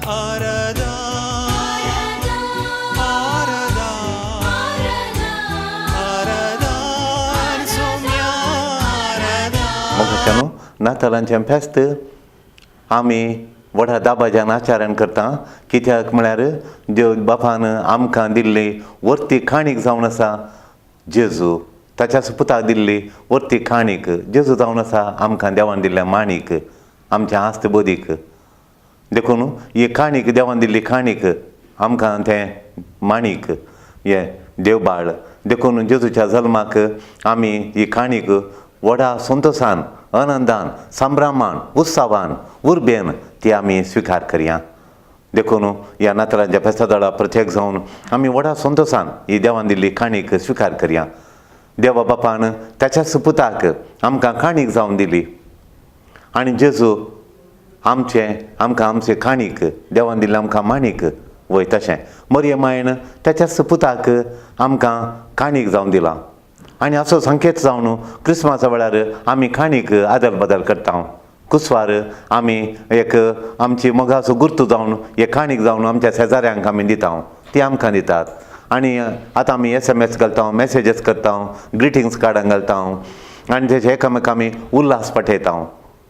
आरदान आरदान आरदान सोम्या आरदान. मोगाच्यानो, नातालांचें फेस्त आमी व्हडा दाबाज्यान आचरण करता. कित्याक म्हळ्यार देव बापान आमकां दिल्ली वर्ती काणीक जावन आसा जेजू, ताच्या सुपुताक दिल्ली वर्ती काणीक जेजू जावन आसा आमकां देवान दिल्लें माणीक, आमच्या आस्त बोदीक. देखून ही काणीक देवान दिल्ली काणीक आमकां तें माणीक हें देवबाळ. देखून जेजूच्या जल्माक आमी ही काणीक व्हडा संतोसान, आनंदान, संभ्रमान, उत्सवान, उर्बेन ती आमी स्विकार करया. देखून ह्या नातरांच्या फेस्ता दळा प्रत्येक जावन आमी व्हडा संतोसान ही देवान दिल्ली काणीक स्विकार करया. देवा बापान ताच्या सुपुताक आमकां काणीक जावन दिली आनी जेजू आमचें आमकां आमचें काणीक देवान दिल्लें आमकां माणीक वय. तशें मरये मायन ताच्या सुपुताक आमकां काणीक जावन दिलां आनी असो संकेत जावन क्रिस्मासा वेळार आमी काणीक आदल बदल करता. कुसवार आमी एक आमची मोगाचो गुर्तू जावन एक काणीक जावन आमच्या शेजाऱ्यांक आमी दिता, ती आमकां दितात. आनी आतां आमी SMS घालता, मॅसेजीस करता, ग्रिटींग्स कार्डां घालता आनी तेजे एकामेका आमी उल्हास पाठयता.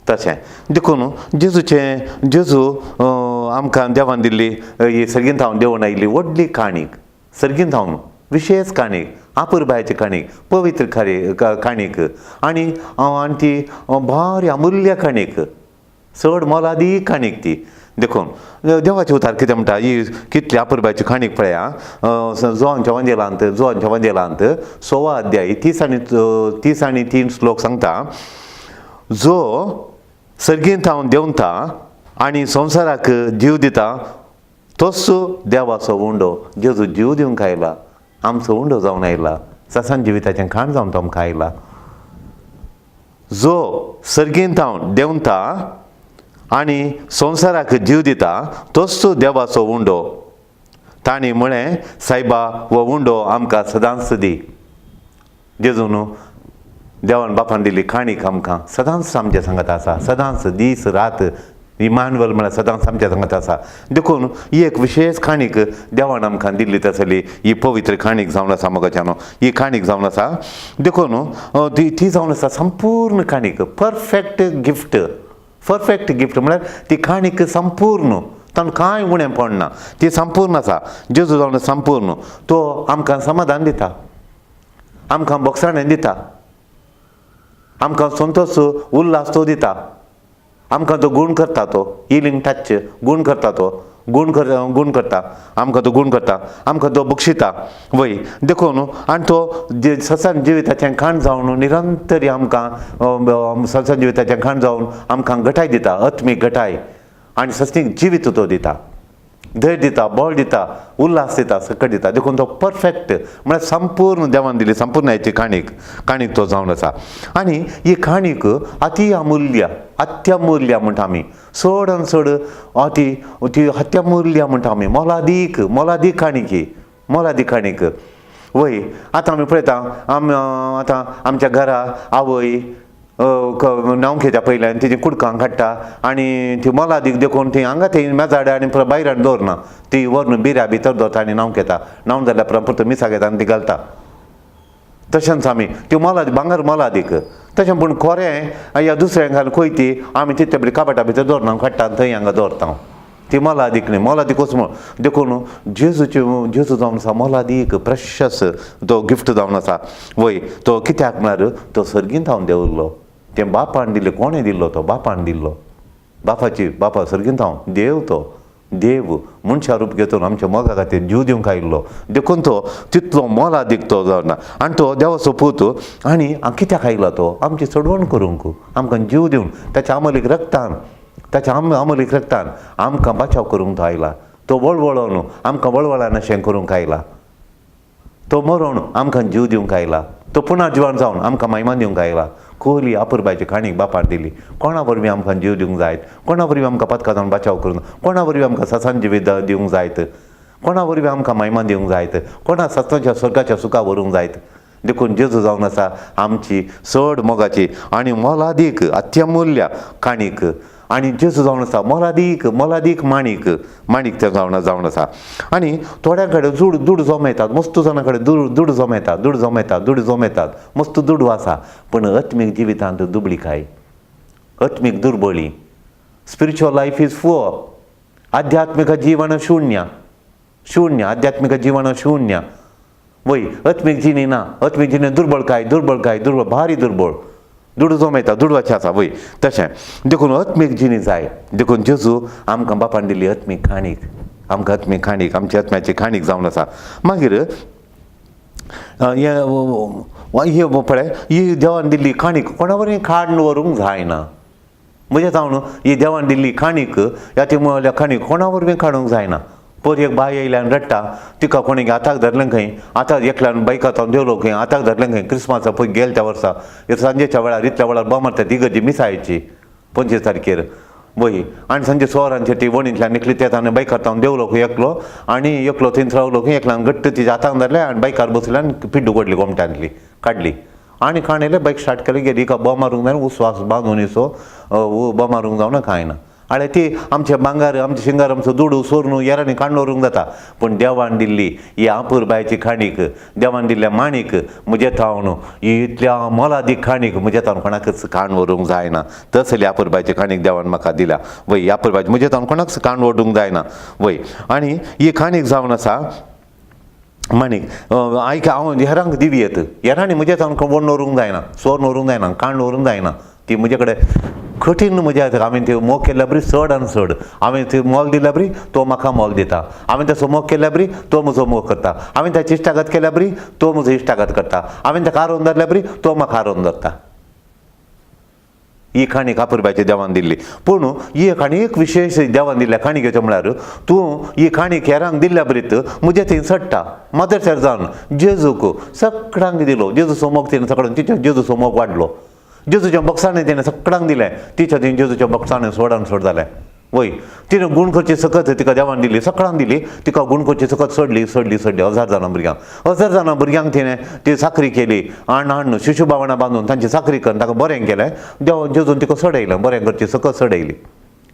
तशें देखून जेजूचें जेजू आमकां देवान दिल्ली ही सर्गींत हांव देवून आयिल्ली व्हडली काणीक, सर्गींत हांव विशेश काणीक, आपुरबायची काणीक, पवित्र काणीक आनी आनी ती भारी अमूल्य काणीक, चड मोलादीक काणीक ती. देखून देवाचें उतार कितें म्हणटा, ही कितली आपुरबायची काणीक पळया. जुवांच्या वंजेलांत 16 अध्याय 30 आनी 3 श्लोक सांगता, जो सर्गींत हांव देंवता आनी संवसाराक जीव दिता तोच देवाचो उंडो. जेजू जीव दिवंक आयला, आमचो उंडो जावन आयला, ससान जिविताचें खाण जावन तो आमकां आयला. जो सर्गींत हांव देंवता आनी संवसाराक जीव दिता तोच देवाचो उंडो. तांणी म्हळें, सायबा, हो उंडो आमकां सदांच दी. जेजून देवान बापान दिल्ली काणीक आमकां सदांच आमच्या सांगात आसा, सदांच दीस रात इमानुएल म्हळ्यार सदांच आमच्या सांगात आसा. देखून ही एक विशेश काणीक देवान आमकां दिल्ली तसली ही पवित्र काणीक जावन आसा. मोगाच्यानो, ही काणीक जावन आसा. देखून ती ती जावन आसा संपूर्ण काणीक, परफेक्ट गिफ्ट. परफेक्ट गिफ्ट म्हळ्यार ती काणीक संपूर्ण, तातूंत कांय उणें पडना, ती संपूर्ण आसा. जेजू जावन संपूर्ण, तो आमकां समाधान दिता, आमकां बोगसाणें दिता, आमकां संतोश उल्हास तो दिता, आमकां तो गूण करता, तो हिलींग टच गूण करता, तो गूण करता आमकां, तो गूण करता आमकां, तो बक्षिता वय. देखून आनी तो सत्संग जिविताचें खाण जावन निरंतर आमकां सत्संग जिविताचें खाण जावन आमकां घटाय दिता, आत्मीक घटाय आनी सस्नीक जिवीत तो दिता, धैर्य दिता, बळ दिता, उल्हास दिता, सकट दिता. देखून तो परफेक्ट म्हळ्यार संपूर्ण देवान दिली संपूर्ण हेची काणीक काणीक तो जावन आसा. आनी ही काणीक अती अमूल्य, अत्यमूल्य म्हणटा आमी, चड आनी चड अती ती अत्यमूल्य म्हणटा आमी, मोलादीक, मोलादीक काणीक ही, मोलादीक काणीक वय. आतां आमी पळयता, आमी आतां आमच्या घरा आवय न्हावंक येता पयल्यान तिजी कुडकां काडटा आनी ती मोलादीक देखून ती हांगा ती मेजाड्या आनी परत भायर हाडून दवरना, ती व्हरून बिऱ्या भितर दवरता आनी न्हावंक येता. न्हावन जाल्यार परत परत मिसाक येता आनी ती घालता. तशेंच आमी त्यो मोलादीक भांगर मोलादीक तशें, पूण खोरें या दुसऱ्यांक घालून कोयती आमी तितले बरी कपाटा भितर दवरना, काडटा आनी थंय हांगा दवरता. ती मोलादीक न्ही, मोलादीकूच म्हण. देखून जेजूची जेजू जावन आसा मोलादीक, प्रेशस तो गिफ्ट जावन आसा वय. तो कित्याक म्हळ्यार तो सर्गींत हांव देंवल्लो, तें बापान दिल्लें. कोणें दिल्लो? तो बापान दिल्लो. बापाची बापा सर्गींत हांव देव, तो देव मनशा रूप घेतून आमच्या मोगा खातीर जीव दिवंक आयिल्लो. देखून तो तितलो मोलादीक तो जावना आनी तो देवाचो पूत. आनी कित्याक आयला तो? आमची सोडवण करूंक, आमकां जीव दिवन ताच्या अमलीक रक्तान, ताच्या अमलीक रक्तान आमकां बचाव करूंक तो आयला. तो वळवळोन आमकां वळवळान अशें करूंक आयला, तो मरोन आमकां जीव दिवंक आयला, तो पुनर्जिवन जिवन जावन आमकां महिमा दिवंक आयला. कोहली अपुरबायची काणीक बापार दिली. कोणा वरवीं आमकां जीव दिवंक जायत? कोणा वरवीं आमकां पदकां जावन बचाव करूंक? कोणा वरवीं आमकां ससान जिवीत दिवंक जायत? कोणा वरवीं आमकां महिमा दिवंक जायत? कोणा सत्सांच्या स्वर्गाच्या सुखा व्हरूंक जायत? देखून जेजू जावन आसा आमची चड मोगाची आनी मोलादीक अत्यमूल्य काणीक. आनी जेजू जावन आसा मोलादीक मोलादीक माणीक, माणीक तें जावन जावन आसा. आनी थोड्यां कडेन दुडू जमयतात, मस्त जाणां कडेन दुडू जमयतात, दुडू जमयतात, दुडू जमयतात, मस्त दुडू आसा, पूण आत्मीक जिवितांत दुबळीकाय, आत्मीक दुर्बळी, स्पिरिच्युअल लायफ is poor, आध्यात्मीक जीवन शून्य, शून्य, आध्यात्मीक जीवन शून्य. वय आत्मीक जिणी ना, आत्मीक जिणे दुर्बळकाय, दुर्बळकाय, दुर्बळ, भारी दुर्बळ, दुडू जमयता, दुडवाचें आसा. वय तशें देखून आत्मीक जिणी जाय. देखून जेजू आमकां बापान दिल्ली आत्मीक खाणीक, आमकां आत्मीक खाणीक, आमची आत्म्याची खाणीक जावन आसा. मागीर हें पळय, ही देवान दिल्ली खाणीक कोणा वरवीं काडून व्हरूंक जायना. म्हजें जावन ही देवान दिल्ली खाणीक, ह्या ती म्हळ्यार खाणीक कोणा वरवीं काडूंक जायना. पयर एक बाय येयल्यान रडटा, तिका कोणी हाताक धरलें खंय, आतां एकल्यान बायकां जावन देवलो खंय, हाताक धरलें खंय. क्रिस्मासा पळय गेले त्या वर्सा सांजेच्या वेळार इतल्या वेळार बॉम्ब मारता ती गजी मिसायची 25 तारखेर. वय आनी सांजे 6 वरांचेर ती वणींतल्यान निकली तें आनी बायकार जावन देवलो खंय एकलो, आनी एकलो थंय रावलो खंय, एकल्यान घट्ट तिच्या हाताक धरलें आनी बायकार बसले आनी पिड्डू काडली, गोमट्यांतली काडली आनी काणयलें, बायक स्टार्ट केलें, गेली. हिका बॉम्ब मारूंक जायना, उस्वास बांदून इसो बॉम्ब मारूंक जावना, कांय ना. आनी ती आमचे भांगर, आमचे शिंगार, आमचो दुडू सोरून येरांनी काडून व्हरूंक जाता, पूण देवान दिल्ली ही आपुरबायची खाणीक, देवान दिल्ल्या माणीक म्हजे थावन, ही इतल्या मोलादीक खाणीक म्हजे थावन कोणाकच काडून व्हरूंक जायना. तसली आपुरबायची खाणीक देवान म्हाका दिल्या. वय ही आपुरबायची म्हजे थावन कोणाकच काडून व्हरूंक जायना. वय आनी ही खाणीक जावन आसा माणीक. आयक, हांव हेरांक दिवी येत, हेरांनी म्हजे थावन वोडून व्हरूंक जायना, सोरून व्हरूंक जायना, काडून व्हरूंक जायना. ती म्हजे कडेन कठीण म्हज्या हांवें ती मोग केल्ल्या बरी चड आनी चड, हांवें ती मोल दिल्या बरी तो म्हाका मोल दिता, हांवें ताचो मोग केल्या बरी तो म्हजो मोग करता, हांवें ताची इश्टागत केल्या बरी तो म्हजो इश्टागत करता, हांवें ताका आरोवन धरल्या बरी तो म्हाका आरोवन धरता. ही काणी कापुरबायच्या देवान दिल्ली. पूण ही काणी एक विशेश देवान दिल्ल्या काणी घेवचें म्हळ्यार तूं ही काणी हेरांक दिल्ल्या बरीत म्हजें थंय चडटा. मदर तेरेजान जेजूक सगळ्यांक दिलो, जेजूचो मोग तिणें सगळ्यांक, तिच्या जेजूचो मोग वाडलो, जेजूच्या बक्षाणें तिणें सगळ्यांक दिलें, तिच्या थंय जेजूच्या बक्षाणें सोड आनी सोड जालें. वय तिणें गूण करची सकत तिका देवान दिली, सगळ्यांक दिली, तिका गूण करची सकत सोडली, सोडली, सोडली. 1000 जाणां भुरग्यांक, 1000 जाणां भुरग्यांक तिणें ती साकरी केली, आण हाडून शिशू बावणां बांदून तांची साकरी करून ताका बरें केलें. देव जेजून तिका चडयलें, बरें करची सकत चडयली.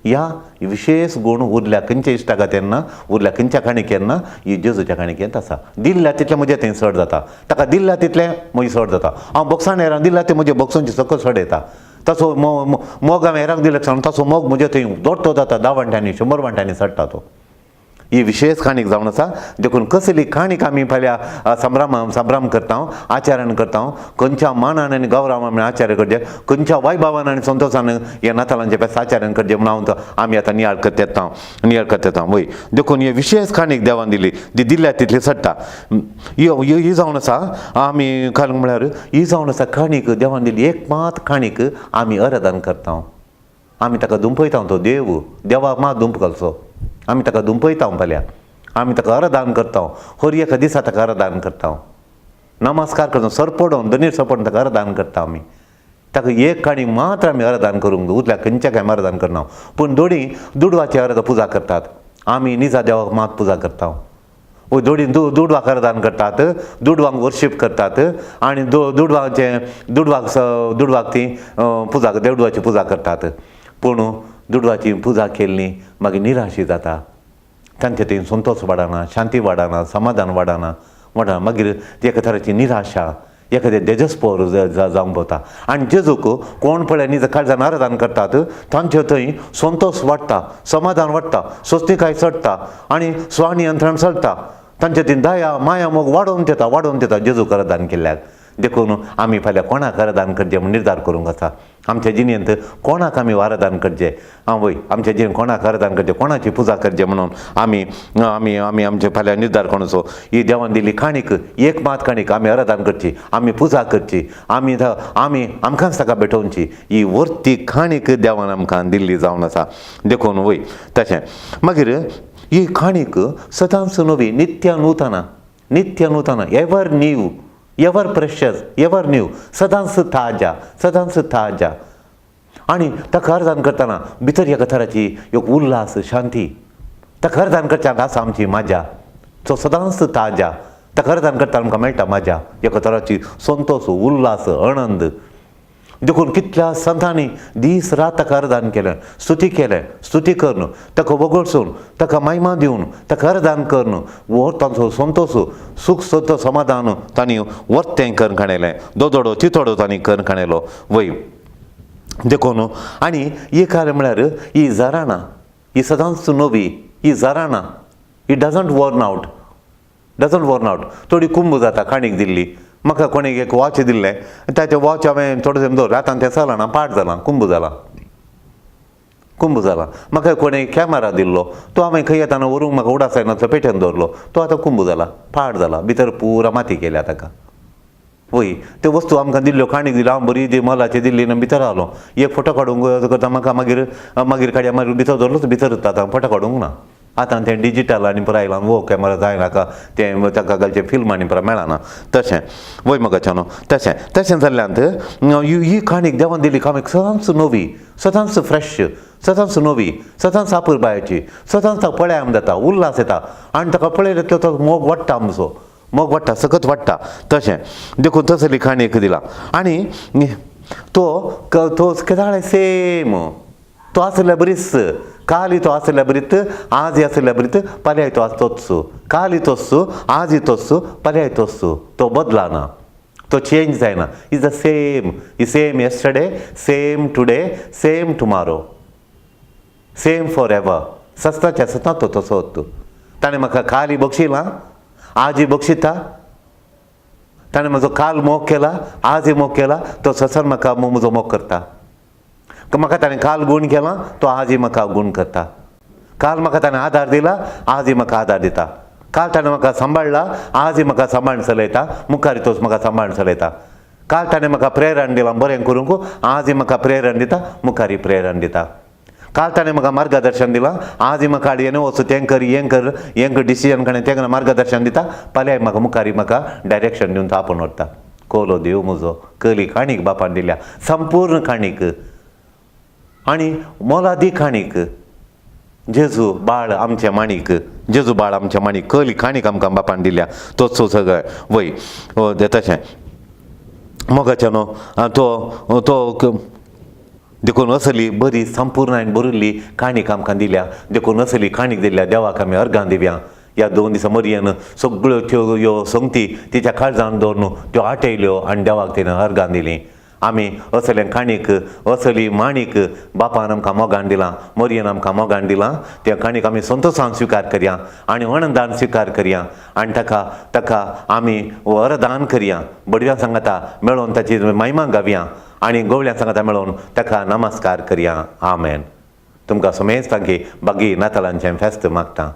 ह्या विशेश गूण उरल्या खंयच्या इश्टागत ना, उरल्या खंयच्या काणिकेन ना, ही जेजूच्या काणिकेंत आसा. दिल्ल्या तितलें म्हजें थंय चड जाता, ताका दिल्ल्या तितलें म्हजें चड जाता. हांव बक्षाण हेरांक दिल्ल्या तें म्हजें बक्षांची सकत चड येता. ताचो मोग हांवें हेरांक दिले सांग, ताचो मोग म्हजे थंय दोट्टो जाता, 10 वांट्यांनी 100 वांट्यांनी चडटा तो. ही विशेश काणीक जावन आसा. देखून कसली काणीक आमी फाल्यां संभ्रम संभ्रम करता, आचरण करता, खंयच्या मानान आनी गौरवान आमी आचार्य करचें, खंयच्या वैभवान आनी संतोशान हे नातालांचें फेस्त आचरण करचें म्हणून हांव आमी आतां नियाळ करता येता, नियाळ करता येता. वय देखून हे विशेश काणीक देवान दिली, ती दिल्या तितली चडटा. ही जावन आसा आमी काल म्हळ्यार ही जावन आसा काणीक देवान दिली एक मात काणीक आमी आराधन करता, आमी ताका दुंपयता. तो देव देवाक मात दुंप घालचो, आमी ताका दुंपयता फाल्यां, आमी ताका आराधन करता, हर एका दिसा ताका आराधन करता, नमस्कार करता, सरपडोन दनीर सरपडोन ताका आराधन करता. आमी ताका एक काणी मात्र आमी आराधन करूंक उरल्या खंयच्या काय आराधन करना. पूण दोडी दुडवाची आराधन पुजा करतात, आमी निजा देवाक मात पुजा करता. वो दोडी दुडवाक आराधन करतात, दुडवांक वर्शीप करतात आनी दुडवाचें दुडवाक दुडवाक ती पुजा, देवडवाची पुजा करतात. पूण दुडवाची पुजा केल्ली मागीर निराशी जाता, तांचे थंय संतोश वाडना, शांती वाडना, समाधान वाडना, वाडना. मागीर ती एका तराची निराशा, एखादें तेजस्पोर जावंक पावता. आनी जेजूक कोण पळय निज काळजान आराधन करतात तांचे थंय संतोश वाडटा, समाधान वाडटा, स्वस्तिकाय चडटा आनी स्वनियंत्रण चलता. तांचे थंय दया माया मोग वाडोवन येता, वाडोवन येता जेजूक आराधन केल्ल्याक. देखून आमी फाल्यां कोणाक आराधन करचें म्हूण निर्धार करूंक आसा. आमच्या जिणेंत कोणाक आमी आराधन करचें, आं वय आमच्या जिणेंत कोणाक आराधन करचें, कोणाची पुजा करचें म्हणून आमी आमी आमी आमचे फाल्यां निर्धार करूचो. ही देवान दिल्ली काणीक एक मात काणीक आमी आराधन करची, आमी पुजा करची, आमी आमी आमकांच ताका भेटोवची. ही वर्ती काणीक देवान आमकां दिल्ली जावन आसा. देखून वय तशें मागीर ही काणीक सदांच नवी, नित्य नूतना, नित्य नूतना, ever new, ever precious, ever new, सदांच ताजा, सदांच ताजा. आनी ताका आराधन करतना भितर एका तराची एक उल्हास, शांती. ताका आराधन करच्याक आसा आमची मजा, तो सदांच ताजा. ताका आराधन करतना आमकां मेळटा मजा, एका तराची संतोश, उल्हास, आनंद. देखून कितल्या संतांनी दीस रात ताका अर्दान केलें, स्तुती केलें, स्तुती करून ताका वगळसून ताका महिमा दिवन ताका अर्दान करून वो तांचो संतोश सूख संतोष समाधान तांणी वर्तें करून काडलें, दोदोडो तितोडो तांणी करून काडलो वय. देखून आनी ही कार्य म्हळ्यार ही जराणां ही सदांच नवी, ही जराणां it doesn't worn out, doesn't worn out. थोडी कुंभ जाता काणीक दिल्ली, म्हाका कोणें एक वॉच दिल्लें, ताचें वॉच हांवें थोडो तेंप दवरलें, आतां तें चलना, पाड जालां, कुंभ जालां, कुंभ जालां. म्हाका कोणें कॅमेरा दिल्लो, तो हांवें खंय येताना व्हरूंक म्हाका उडास जायना पेटेन दवरलो, तो आतां कुंभ जाला, पाड जाला, भितर पुरा माती केल्या ताका वय. त्यो वस्तू आमकां दिल्ल्यो काणीक दिल्यो, हांव बरी ती मोलाची दिल्ली ना भितर आलो, एक फोटो काडूंक करता म्हाका मागीर मागीर काडया मागीर भितर दवरलो, भितर आतां फोटो काडूंक ना. आतां तें डिजीटल आनी पुराय आयलां, वो कॅमेरा जायना तें ताका घालचें फिल्म आनी पुराय मेळना तशें वय मगाच्यानो. तशें तशें जाल्ल्यान ही काणीक देवान दिली काणीक सदांच नवी, सदांच फ्रेश, सदांच नवी, सदांच आपुरबायेची, सदांच ताका पळय आम जाता, उल्हास येता आनी ताका पळयलो तो मोग वाडटा, आमचो मोग वाडटा, सकत वाडटा तशें. देखून तसली काणयेक दिला आनी तो तो केदाळे सेम तो आसल्या बरीच, काल तो आसल्या बरीत, आज आसल्या बरीत, पर्याय तो आसतोच, काल तोच, आज तोच, पर्याय तोच, तो बदलाना, तो चेंज जायना. Is the same, is same yesterday, same today, same tomorrow, same for ever. सस्ताच्या सता तो तसोच. ताणें म्हाका कालय बक्षिलां, आजय बक्षिता, ताणें म्हजो काल मोग केला, आजय मोग केला, तो ससन म्हाका म्हजो मोग करता. म्हाका ताणें काल गूण केला, तो आजय म्हाका गूण करता. काल म्हाका ताणें आदार दिला, आजय म्हाका आदार दिता. काल ताणें म्हाका सांबाळ्ळा, आजय म्हाका सांबाळून चलयता, मुखार तोच म्हाका सांबाळून चलयता. काल ताणें म्हाका प्रेरण दिलां बरें करूंक, आजय म्हाका प्रेरण दिता, मुखारय प्रेरण दिता. काल ताणें म्हाका मार्गदर्शन दिलां, आजय म्हाका हें वचूं तें कर, हें कर, हें कर डिसिजन काडून तें मार्गदर्शन दिता, फाल्यां म्हाका मुखारय म्हाका डायरेक्शन दिवन तो आपोवन व्हरता. कोलो देव म्हजो, कली काणीक बापान दिल्या, संपूर्ण काणीक आनी मोलादी काणीक. जेजू बाळ आमचें माणीक, जेजू बाळ आमचें माणीक, कली काणीक आमकां बापान दिल्या, तोच सगळें वय तशें मोगाच्या न्हू तो तो. देखून असली बरी संपूर्ण आनी बरिल्ली काणीक आमकां दिल्या. देखून असली काणीक दिल्या देवाक आमी अर्गां दिवया. ह्या 2 दिसां मरयेन सगळ्यो त्यो ह्यो संगती तिच्या काळजान दवरून त्यो आटयल्यो आनी देवाक तिणें अर्गां दिलीं. आमी असले काणीक, असली माणीक बापान आमकां मोगान दिलां, मरयेन आमकां मोगान दिलां, त्या काणीक आमी संतोशान स्विकार करया आनी आनंदान स्विकार करया आनी ताका ताका आमी वरदान करया. बडव्यां सांगाता मेळोवन ताची महिमा गावया आनी गवळ्यां सांगाता मेळोवन ताका नमस्कार करया. आमेन. तुमकां समेज तांकी बागी नातालांचें फेस्त मागता.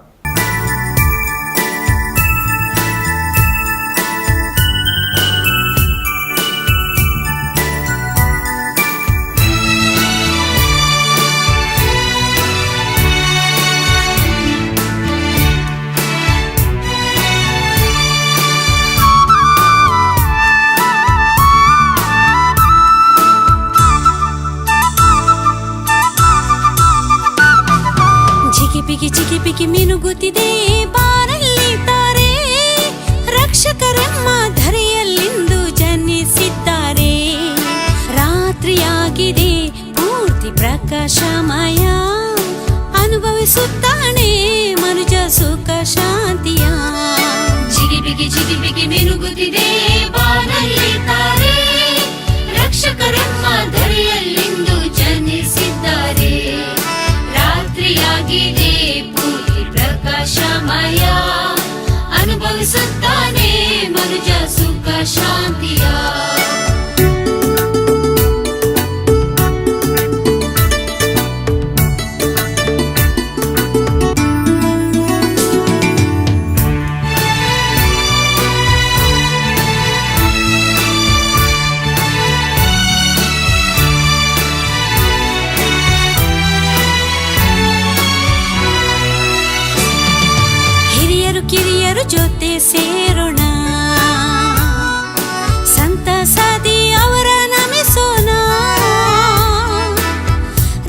ಚಿಕಿಪಿಕಿ ಮಿನುಗುತ್ತಿದೆ ಬಾರಲ್ಲಿ ತಾರೆ, ರಕ್ಷಕರೆಮ್ಮ ಧರೆಯಲ್ಲಿಂದು ಜನಿಸಿದ್ದಾರೆ. ರಾತ್ರಿಯಾಗಿದೆ ಪೂರ್ತಿ ಪ್ರಕಾಶಮಯ, ಅನುಭವಿಸುತ್ತಾನೆ ಮನುಜ ಸುಖ ಶಾಂತಿಯ. ಜಿಗಿಬಿಗಿ ಜಿಗಿಬಿಗಿ ಮಿನುಗುತ್ತಿದೆ ಬಾನಲ್ಲಿ ತಾರೆ, ರಕ್ಷಕರೆಮ್ಮ ಧರೆಯಲ್ಲಿಂದು ಜನಿಸಿದ್ದಾರೆ. ರಾತ್ರಿಯಾಗಿದೆ ಪೂರ್ತಿ ಪ್ರಕಾಶಮಯ, ಅನುಭವಿಸುತ್ತಾನೆ ಮನುಜ ಸುಖ ಶಾಂತಿಯ. ಕಿರಿಯರು ಜೊತೆ ಸೇರೋಣ, ಸಂತಸದಿ ಅವರ ನಮಿಸೋಣ.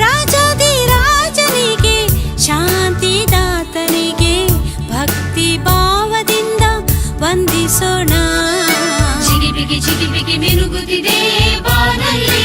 ರಾಜಾದಿ ರಾಜನಿಗೆ ಶಾಂತಿದಾತನಿಗೆ ಭಕ್ತಿ ಭಾವದಿಂದ ವಂದಿಸೋಣ. ಜಿಗಿಬಿಗಿ ಜಿಗಿಬಿಗಿ ಮಿನುಗುತ್ತಿದೆ ಬಾನಲ್ಲಿ.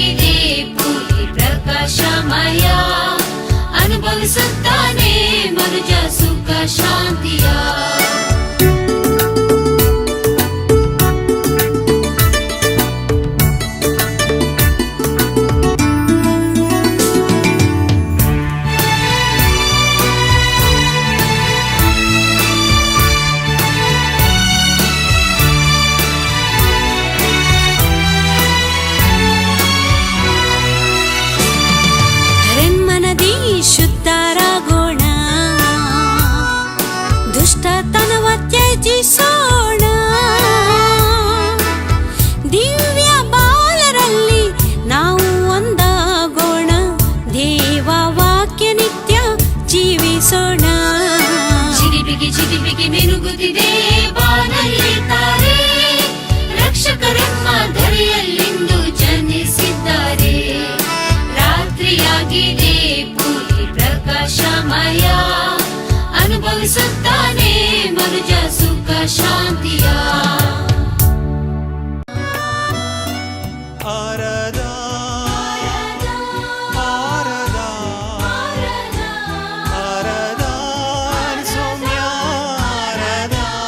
ರಾತ್ರಿಯಾಗಿದೆ ಪೂರ್ತಿ ಪ್ರಕಾಶಮಯ, ಅನುಭವಿಸುತ್ತಾನೆ ಮನುಜ ಸುಖ ಶಾಂತಿಯ. ಮನದಿ ಶುದ್ಧರಾಗೋಣ, ದುಷ್ಟತನವ ತ್ಯಜಿಸೋಣ. ದಿವ್ಯ ಬಾಲರಲ್ಲಿ ನಾವು ಒಂದಾಗೋಣ, ದೇವ ವಾಕ್ಯ ನಿತ್ಯ ಜೀವಿಸೋಣ. ಜಿಗಿಬಿಗಿ ಜಿಗಿಬಿಗಿ ಮಿನುಗುತ್ತಿದೆ ಬಾನಲ್ಲಿ ತಾರೆ, ರಕ್ಷಕರೆಮ್ಮ ಧರೆಯಲ್ಲಿಂದು ಜನಿಸಿದ್ದಾರೆ. ರಾತ್ರಿಯಾಗಿದೆ ಪೂರ್ತಿ ಪ್ರಕಾಶಮಯ, ಅನುಭವಿಸುತ್ತಾನೆ ಮನುಜ ಸುಖ ಶಾಂತಿಯ.